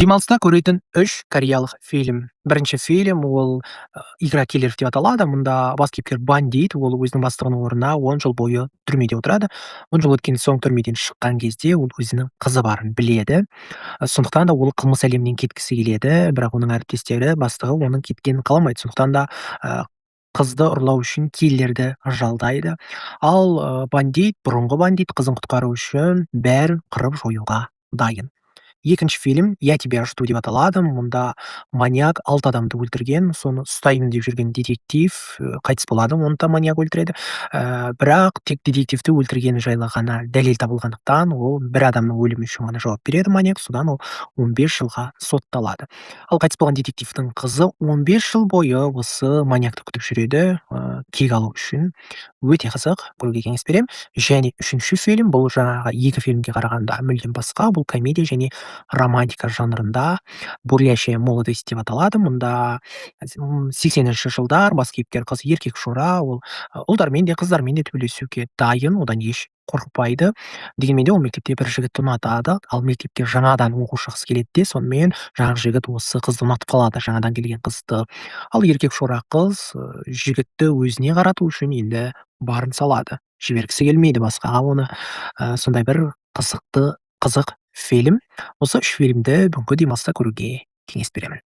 Демалыста көретін үш кореялық фильм. Бірінші фильм ол «Игра киллеров» деп аталады. Мұнда бас кейіпкер бандит, ол өзінің бастығының орнына 10 жыл бойы түрмеде отырады. 10 жыл өткен соң түрмеден шыққан кезде ол өзінің қызы барын біледі. Сондықтан да ол қылмыс әлемінен кеткісі келеді, бірақ оның әріптестері, бастығы оның кеткенін қаламайды. Сондықтан да қызды ұрлау үшін киллерді жалдайды. Ал бандит, бұрынғы бандит қызын құтқару үшін бәрін қырып жоюға дайын. Екінші фильм «Я тебя жду» деп аталады. Мұнда маньяк алты адамды өлтірген, соны ұстаймын деп жүрген детектив қайтыс болады, оны да маньяк өлтіреді. Бірақ тек детективті өлтіргені жайлы ғана дәлел табылғандықтан, ол бір адамның өлімі үшін ғана жауап береді маньяк, содан ол 15 жылға сотталады. Ал қайтыс болған детективтің қызы 15 жыл бойы осы маньякты күтіп жүреді, кек алу үшін. Өте қызық, көруге кеңес беремін. Және үшінші фильм, бұл жаңағы екі фильмге қарағанда мүлдем басқа, бұл комедия және романтика жанрында, «Бурлящая молодость» деп аталады. Мұнда 80-жылдар, бас кейіпкер қыз еркекшора, ол ұлдармен де, қыздармен де төбелесуге дайын, одан еш қорықпайды. Дегенмен де ол мектепте бір жігітті ұнатады, ал мектепке жаңадан оқушы қыз келеді де, сонымен жаңағы жігіт осы қызды ұнатып қалады, жаңадан келген қызды. Ал еркекшора қыз жігітті өзіне қарату үшін енді барын салады. Жібергісі келмейді басқаға оны. Сондай бір қызықты, қызық фильм. Осы үш фильмді бүгінгі демалыста көруге кеңес беремін.